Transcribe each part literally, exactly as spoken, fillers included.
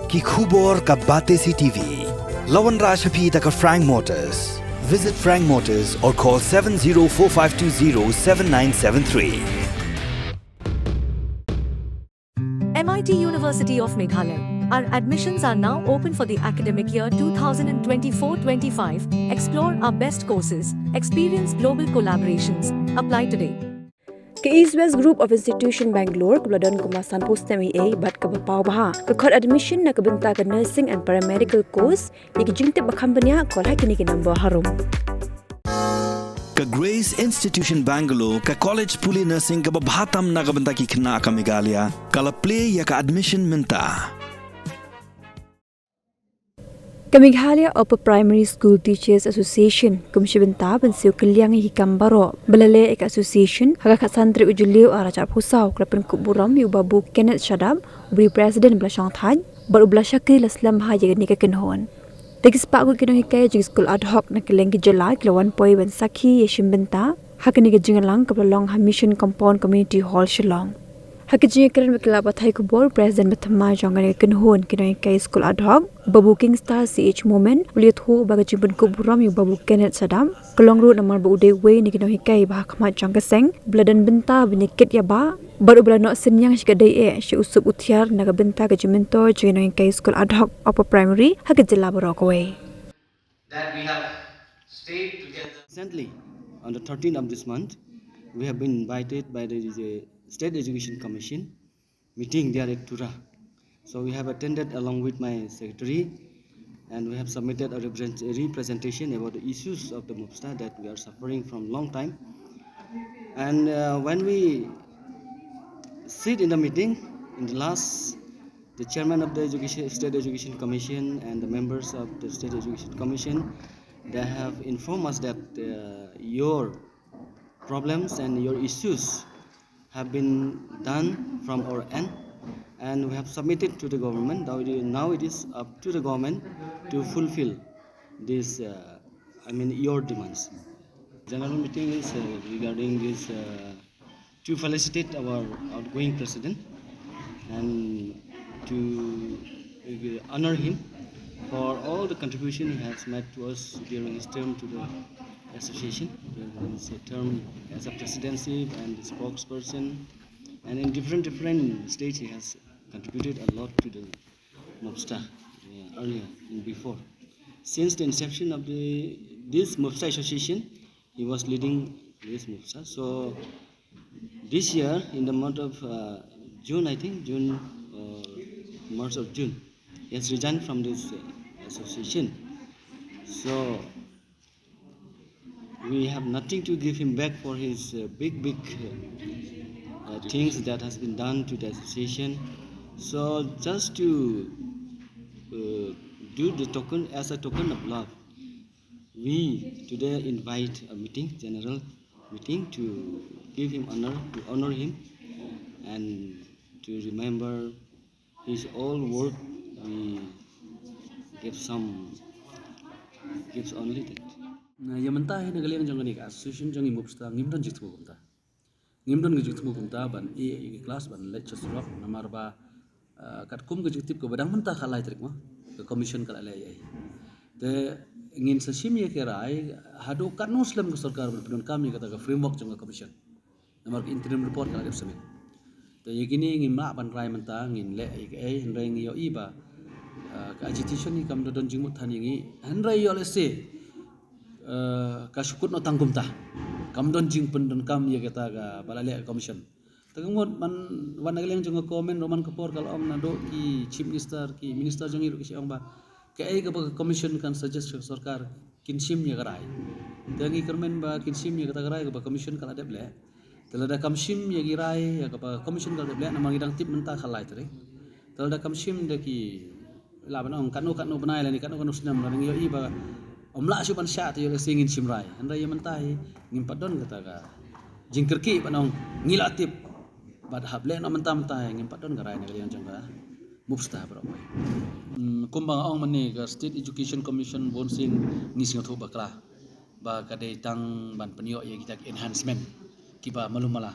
Ki khubor ka Batesi T V. La wanrah sha phi da ka Frank Motors. Visit Frank Motors or call seven zero four five two zero seven nine seven three. M I T University of Meghalaya. Our admissions are now open for the academic year two thousand twenty-four twenty-five. Explore our best courses, experience global collaborations. Apply today. Ka East West Group of Institution Bangalore kaba la don kumba sanphew snem eiei bad kaba paw bha ka khot admission na ka bynta ka nursing and paramedical course. Ïa ki jingtip ba kham bniah, call ha kine ki number harum. Ka Grace Institution Bangalore, ka college pule nursing kaba bha tam na ka bynta ki khynnah ka Meghalaya, ka la plie ïa ka admission mynta. Ka Meghalaya Upper Primary School Teachers Association, kum shi bynta ban siew kylliang ïa ki kam baroh ba la leh ïa ka association, ha ka khatsan tarik u Jylliew arhajar arphew saw, ka la pynkup burom ïa u Babu Kenneth Shadap, uba dei u president ba la shongthait bad uba la shakri la slem bha ïa kane ka kynhun. Da ki spah ngut ki nonghikai jong ki skul ad hoc na kylleng ki jylla ki la wan poi ban sakhi ïa shim bynta ha kane ka jingïalang kaba la long ha Mission Compound Community Hall, Shillong. Ha ka jingïakren bad ki lad pathai khubor, u president ba thymmai jong kane ka kynhun ki nonghikai skul ad hoc, Babu Kingstar C H Momin, u la ïathuh ba ka jingpynkup burom ïa u Babu Kenneth Shadap ka long ruh namar ba u dei uwei na ki nonghikai ba ha khmat jong ka seng ba la don bynta ban ïakit ïabah bad uba la noh synñiang sha ka dei eh sha u sup u thiar na ka bynta ka jingmyntoi jong ki nonghikai skul ad hoc Upper Primary ha ka jylla baroh kawei. That we have stayed together. Recently, on the thirteenth of this month, we have been invited by the, the State Education Commission meeting there at Tura. So we have attended along with my secretary, and we have submitted a represent- representation about the issues of the MUPSTA that we are suffering from long time. And uh, when we sit in the meeting, in the last, the chairman of the education, State Education Commission and the members of the State Education Commission, they have informed us that uh, your problems and your issues have been done from our end, and we have submitted to the government. Now it is, now it is up to the government to fulfill this, uh, I mean, your demands. General meeting is uh, regarding this uh, to felicitate our outgoing president and to uh, honor him for all the contribution he has made to us during his term to the association, during his term as a presidency and the spokesperson, and in different different states he has contributed a lot to the MUPSTA uh, earlier and before. Since the inception of the this MUPSTA association, he was leading this MUPSTA. So this year, in the month of uh, June, I think June or March or June, he has resigned from this uh, association. So we have nothing to give him back for his uh, big, big uh, uh, things that has been done to the association. So just to uh, do the token as a token of love, we today invite a meeting, general meeting, to give him honor, to honor him, and to remember his all work. We give some gifts only that. Na ïa mynta hi na ka liang jong kane ka association jong i MUPSTA ngim don jingthmu kumta. Ngim don ka jingthmu kumta ban ïa ki class ban leit sha surok namar ba uh, katkum ka jingtip kaba dang mynta ka lai tarik ma ka commission ka la leh ïa i. Te ngin sa shim ïa ki rai haduh katno slem ka sorkar ban pyndonkam ïa kata ka framework jong ka commission. Namar ka interim report ka la dep submit. Te ïa kine ngim lah ban rai mynta ngin leh ïa kaei hynrei ngi ïohi ba uh, ka agitation hi kam da don jingmut than ïa ngi hynrei ïoh lehse uh, ka shu kut noh tang kumta. Kam don jingpyndonkam ïa kata ka ba la leh ka commission. Te ka mut man wan na ka liang jong ka comment ruh man ka por ka la ong naduh ki chief minister ki minister jong ngi ruh ki shu ong ba kaei kaba ka commission kan suggest sha ka sorkar kin shim ïa ka rai. Te ngi kyrmen ba kin shim ïa kata ka rai kaba commission ka la dep leh. Te lada kam shim ïa ki rai ïa kaba commission ka la dep leh namar ngi dang tip mynta ka lai tarik. Te lada kam shim da ki la ban ong katno katno bnai lane katno katno snem lane ngi ïohi ba ym lah shuh ban shah te ïoh lehse ngin shim rai. Hynrei ïa mynta hi ngim pat don kata ka jingkyrkieh ban ong ngi la tip. Bad hap leh noh mynta mynta hi ngim pat don ka rai na ka liang jong ka MUPSTA baroh. Hmm, kumba nga ong mynne ka State Education Commission bun sien ngi sngewthuh bakla ba ka dei tang ban pynïoh ïa kita ki enhancement kiba malu mala.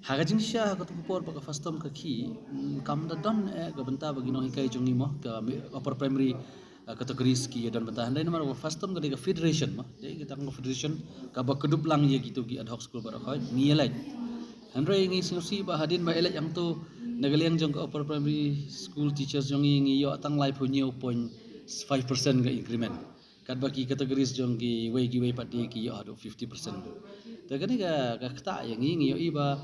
Ha ka jingshisha ha kato ka por ba ka FASTOM ka khih, mm, kam da don eh ka bynta ba ki nonghikai jong ngi mo, ka mi- upper primary, uh, categories ki ïa don bynta. Hynrei namar ba FASTOM ka dei ka federation mo, dei ka tang ka federation kaba kdup lang ïa kito ki ad hoc school baroh khoit, ngi ïa leit. Hynrei ngi sngewsih ba hadien ba ïa leit hangto na ka liang jong ka upper primary school teachers jong ngi, ngi ïoh tang laiphew hynñiew point five percent ka increment. Katba ki categories jong kiwei kiwei pat de ki ïoh haduh fifty percent. Te kane ka, ka ktah ïa ngi, ngi ïohi ba,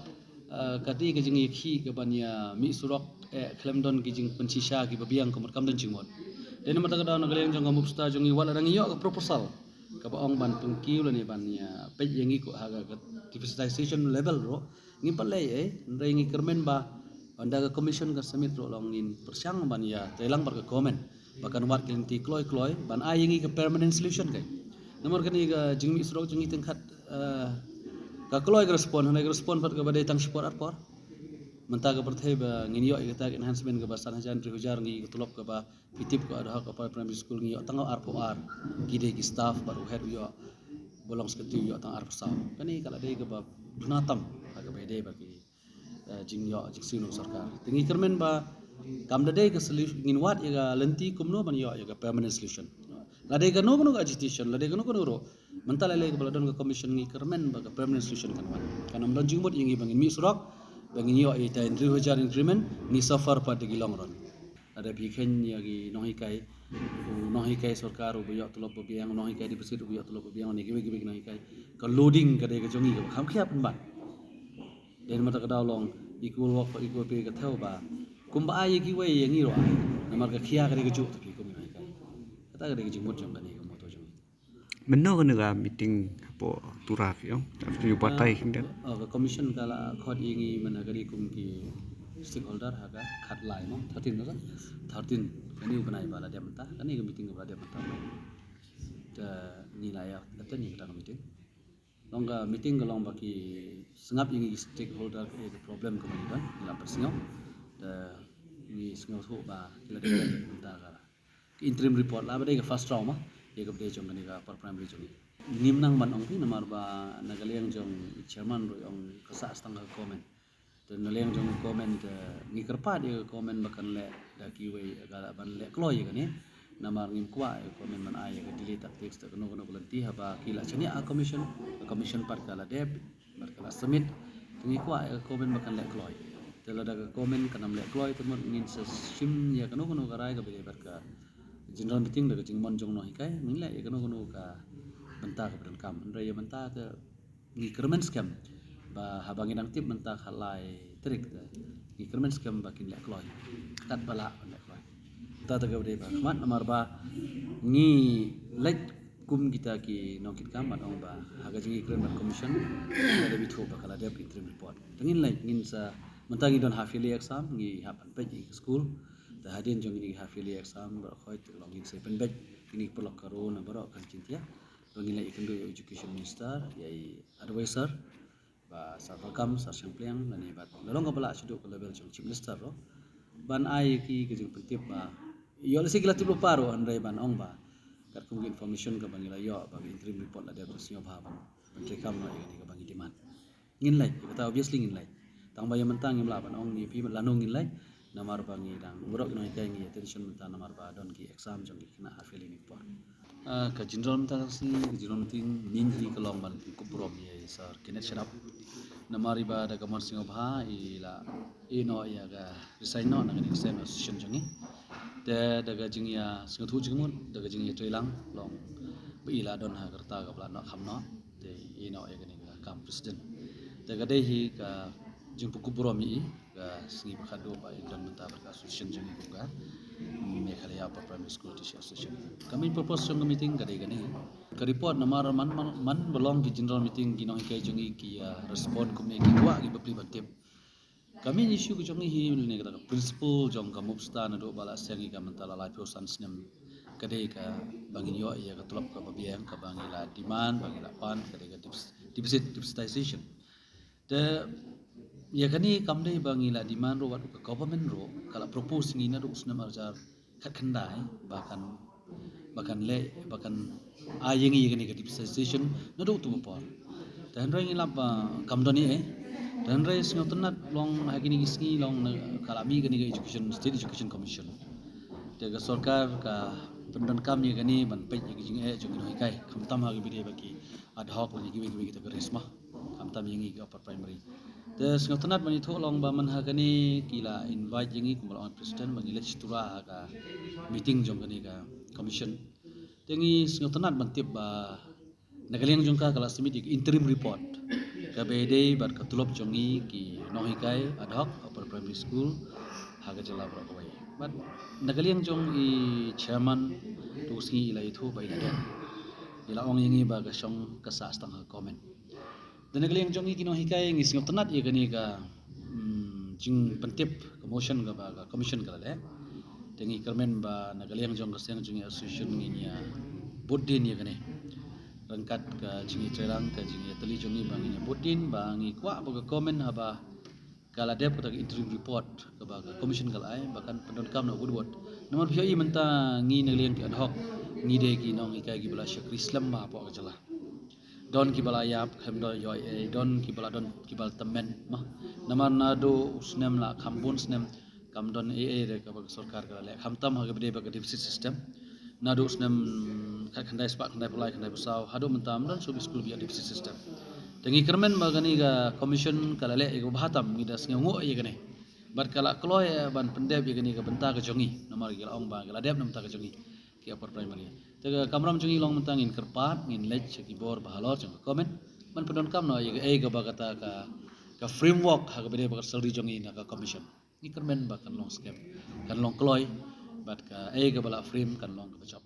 eh, ka dei ka jingïakhih kaban ïa mih surok, eh, khlem don ki jingpynshisha kiba biang ka mut kam don jingmut. Te namar kata ka daw na ka liang jong ka MUPSTA jong ngi wat la dang ïoh ka proposal kaba ong ban pynkiew lane ban ïa peit ïa ngi ko ha ka, ka deficitization level ruh. Ngim pat leh ei, hynrei ngi kyrmen ba ynda ka commission ka submit ruh long ngin pyrshang ban ïa treilang bad ka government ba kan wad ki lynti kloi kloi ban ai ïa ngi ka permanent solution kai. Namar kane ka jingmih surok jong ngi teng khat, eh, ka kloi ka respond, hynrei ka respond pat kaba dei tang shipor arpor. Mynta ka pyrthei ba ngin ïoh ïa kata ka enhancement kaba san hajar hynriew hajar ngi ka tulop kaba phi tip ka ad hoc upper primary school ngi ïoh tang arphew ar. Ki dei ki staff bad u head u ïoh, ba long secretary u ïoh tang arphew saw. Kane ka la dei kaba duna tam ha kaba dei ba ki, eh, jingïoh jingsiew na ka sorkar. Te ngi kyrmen ba kam da dei ka solution, ngin wad ïa ka lynti kumno ban ïoh ïa ka permanent solution. La dei kano kano ka agitation, la dei kano kano ruh. Mynta lei lei kaba la don ka commission ngi kyrmen ba ka permanent solution kan wan. Kan ym don jingmut ïa ngi ba ngin mih surok, ba ngin ïoh ïa ita hynriew hajar increment, ngi suffer pat da ki long run. Lada phi kheiñ ïa ki nonghikai, u nonghikai sorkar uba ïoh tulop ba biang, u nonghikai deficit uba ïoh tulop ba biang, ne kiwei kiwei ki nonghikai. Ka loading ka dei ka jong ngi kaba kham khia pynban. Dei namar kata ka daw long equal work for equal pay ka thew ba kumba ai ïa kiwei ïa ngi ruh ai. Namar ka khia ka dei kajuh, te phi kum ki nonghikai. Kata ka dei ka jingmut jong kane ka motto jong ngi. Mynno kane ka meeting hapoh Tura phi ong? Ka phi batai khyndiat. Oh, ka commission ka la khot ïa ngi mynta ka dei kum ki stakeholder ha ka khatlai mo, thirteen ka sa? Thirteen. Kane u bnai ba la dep mynta, kane ka meeting ba la dep mynta. Te ngi la ïa attend ïa kata ka meeting. Long ka meeting ka long ba ki sngap ïa ngi ki stakeholder ka, ka problem kaba ngi don, ngi la pynsngew. Te ngi sngewthuh ba ki la dep mynta ka ka interim report la ba dei ka first round ma ïa ka ba dei jong kane ka upper primary jong ngi. Ngim nang ban ong phi namar ba na ka liang jong i chairman ruh i ong ka sah tang ka comment. Te na liang jong ka comment, eh, ngi kyrpad ïa ka comment ba kan leh da kiwei ka ban leh kloi ïa kane. Namar ngim kwah ïa ka comment ban ai ïa ka delay tactics te kano kano ka lynti haba ki la shaniah ha commission, ka commission pat ka la dep. Bad ka la submit, te ngi kwah ïa ka comment ba kan leh kloi. Te lada ka comment kan ym leh kloi, te mut ngin sa shim ïa kano kano ka rai kaba ïadei bad ka general meeting da ka jingmon jong u nonghikai, ngin leh ïa kano kano ka bynta kaba donkam. Hynrei ïa mynta te ngi kyrmen skhem ba haba ngi dang tip mynta ka lai tarik te ngi kyrmen skhem ba kin leh kloi. Katba lah ban leh kloi. Kata te kaba dei ba khmat namar ba ngi leit kum kita ki nongkitkam ban ong ba ha ka jingïakren bad commission ka la dep ithuh ba ka la dep interim report. Te ngin leit, ngin sa, mynta ngi don half yearly exam, ngi hap ban peit ïa ki school. Te hadien jong kine ki half yearly exam baroh khoit te long ngin sa pynbeit kine ki paralok ka runa baroh kan Jaintia. Ba ngin leit ïakynduh ïa u education minister, ïa i advisor, ba Sir Bakam, Sir Shangpliang lane bad la long kaba lah shaduh ka level jong Chief Minister ruh ban ai ki ka jingpyntip ba ïoh lehse ki la tip lypa ruh, hynrei ban ong ba katkum ka information kaba ngi la ïoh ba ka interim report la dep, sngewbha ban, ban treikam noh ïa kane kaba ngi demand. Ngin leit, ïa kata obviously ngin leit. Tang ba ïa mynta ngim lah ban ong ïa phi lano ngin leit. Namar ba ngi dang, baroh ki nonghikai ngi ïa tension mynta namar ba don ki exam jong ki khynnah half yearly mynta. Ah, ka general mynta ka sngi, ka general meeting, mynta hi ka long ban pynkup burom ïa i Sir Kenneth Sharap. Namar i ba da ka mon sngewbha i la ïeh noh ïa ka resign noh na kane ka seng association jong ngi. Te da ka jingïasngewthuh jingmut, da ka jingïatreilang long ba i la don ha ka rta kaba la noh kham noh. Te i ïeh noh ïa kane ka kam president. Te ka dei hi ka jingpynkup burom ïa i, ka sngi ba khatduh ba i don mynta bad ka association jong i kum ka Meghalaya Upper Primary School Teacher Association. Ka main purpose jong ka meeting ka dei kane. Ka report namar man, man, man ba long ki general meeting ki nonghikai jong i ki, ah, respond kumne, ki kwah ki bapli ban tip. Ka main issue ka jong i hi lane kata ka principle jong ka MUPSTA naduh ba la seng ïa ka mynta la laiphew san snem ka dei kaba ngin ïoh ïa ka tulop kaba biang kaba ngi la demand, ba ngi la pan, ka dei ka defic-, deficit, deficitization. Te ïa kane kam dei ba ngi la demand ruh, wat ka government ruh ka la propose ngi naduh u snem arhajar khatkhyndai ba kan, ba kan leh, ba kan ai ïa ngi ïa kane ka deficitization naduh utu u por. Te hynrei ngi lap ba kam don ei ei. Hynrei sngewtynnat long ha kine ki sngi long na ka la mih kane ka education, State Education Commission. Te ka sorkar ka pyndonkam ïa kane ban peit ïa ki jingeh jong ki nonghikai, khamtam ha ki bynta ba ki ad hoc lane kiwei kiwei kita ka resma, khamtam ïa ngi ki upper primary. Te sngewtynnat ban ïathuh long ba man ha kane ki la invite ïa ngi kum ba la ong president ba ngi leit sha tura ha ka meeting jong kane ka commission. Te ngi sngewtynnat ban tip ba na ka liang jong ka ka la submit ïa ka interim report kaba ïadei bad ka tulop jong ngi ki nonghikai ad hoc upper primary school ha ka jylla baroh kawei. Bad na ka liang jong i chairman, tu sngi i la ïathuh ba i la don, i la ong ïa ngi ba ka shong ka sah tang ha ka comment. Te na ka liang jong ngi ki nonghikai ngi sngewtynnat ïa kane ka, mm, jingpyntip ka motion kaba ka commission ka la leh. Te ngi kyrmen ba na ka liang jong ka seng jong ngi association ngin ïa bud din ïa kane. Ryngkat ka jingïatreilang, ka jingïatylli jong ngi ba ngin ïa bud din, ba ngi kwah ba ka comment haba ka la dep kata ka interim report kaba ka commission ka la ai ba kan pyndonkam noh wut wut. Namar phi ïohi mynta ngi na ka liang ki ad hoc ngi dei ki nonghikai kiba la shakri slem bha hapoh ka jylla. Don kiba la ïap, khlem don ïoh ei, don kiba la don, kiba la tymmen ma. Namar naduh u snem la kham bun snem kam don ei ei re kaba ka sorkar ka la leh, khamtam ha kaba dei ba ka deficit system. Naduh u snem khatkhyndai spah khyndaiphew lai khyndaiphew saw haduh mynta ym don shuh ki skul ba ïoh deficit system. Te ngi kyrmen ba kane ka commission ka la leh ïa kaba bha tam, ngi da sngewnguh ïa kane. Bad ka la kloi ban pyndep ïa kane ka bynta ka jong ngi, namar ki la ong ba ka la dep na bynta ka jong ngi ki upper primary. Te ka kamram jong ngi long mynta ngin kyrpad, ngin leit sha ki bor ba halor jong ka comment ban pyndonkam noh ïa kaei kaba kata ka, ka framework ha kaba dei ba ka salary jong ngi na ka commission. Ngi kyrmen ba kan long skhem, kan long kloi, bad kaei kaba la frame kan long kaba jop.